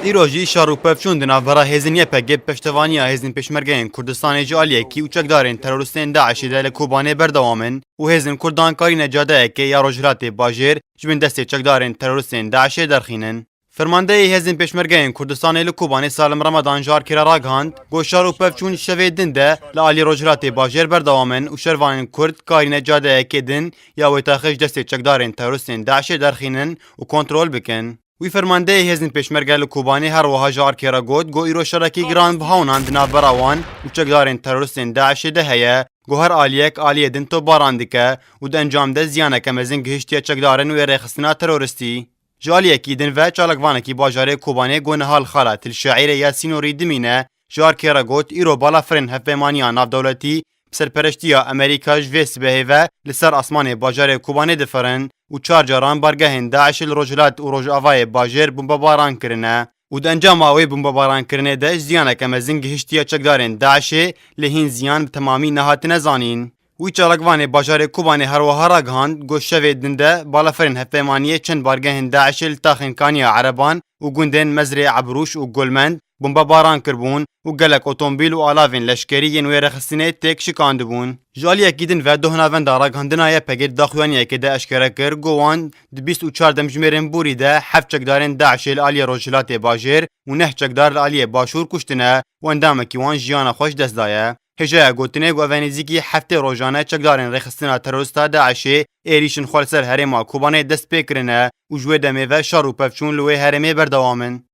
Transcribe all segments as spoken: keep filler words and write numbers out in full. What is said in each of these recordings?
Îro jî şer û pevçûn di navbera hêzên Y P G bi peştevaniya hêzên Pêşmergeyên Kurdistanê ji aliyekî û çekdarên teroristên DAIŞê de li Kobanê berdewam in û hêzên Kurdan karîne cadeyekê ya rojhilatê bajêr ji bin destê çekdarên teroristên DAIŞê derxînin. Fermandeyê Hêzên Pêşmergeyên Kurdistanê li Kobanê Salim Ramadan ji Arkê re ragihand, got şer û pevçûn şevê din de li alî rojhilatê bajêr berdewam in û şervanên Kurd karîne cadeyekê din ya wê taxê ji destê çekdarên teroristên DAIŞê derxînin û kontrol bikin. Wî fermandeyê Hêzên Pêşmerge li Kobanê her wiha ji Arkê re got, got îro şerekî giran bi hawnan di navbera wan û çekdarên teroristên DAIŞê de heye, got her aliyek aliyê din topbaran dike û di encam de ziyaneke mezin gihiştiye çekdarên wê rêxistina teroristî. Ji aliyekî din ve çalakvanekî bajarê Kobanê got niha li xala Til Şaîrê ya sînorî dimîne, ji Arkê re got, îro balafirên hevpeymaniya navdewletî bi serpereştiya Amerîka ji vê sibehê ve li ser asmanê bajarê Kobanê difirin û çar caran bargehên DAIŞê li rojhilat û rojavayê bajêr bombebaran kirine û di encama wê bombebarankirinê de ziyaneke mezin gihiştiye çekdarên DAIŞê, lê hîn ziyan bi temamî nehatine zanîn. Wî çalakvanê bajarê Kobanê her wiha ragihand, got şevê din de balafirên hevpeymaniyê çend bargehên DAIŞê li taxên Kaniya Ereban û gundên Mezrê Ebrûş û Gulmend bombebaran kiribûn û gelek otomobîl û alavên leşkerî yên wê rêxistinê têk şikandibûn. Ji aliyekî din ve doh navenda ragihandina Y P G di daxuyaniyekê de eşkere kir, got wan di bîst û çar demjimêrên borî de heft çekdarên DAIŞê li aliyê rojhilatê bajêr û neh çekdar li aliyê başûr kuştine û endamekî wan jiyana xwe ji dest daye. Hêjaya gotinê ku ev e nêzîkî heftê rojan e çekdarên rêxistina terorista DAIŞê êrîşên xwe li ser herêma Kobanê dest pê kirine û ji wê demê ve şer û pevçûn li wê herêmê berdewam in.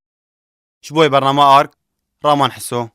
Ji bo bernama Ark, Raman Hiso.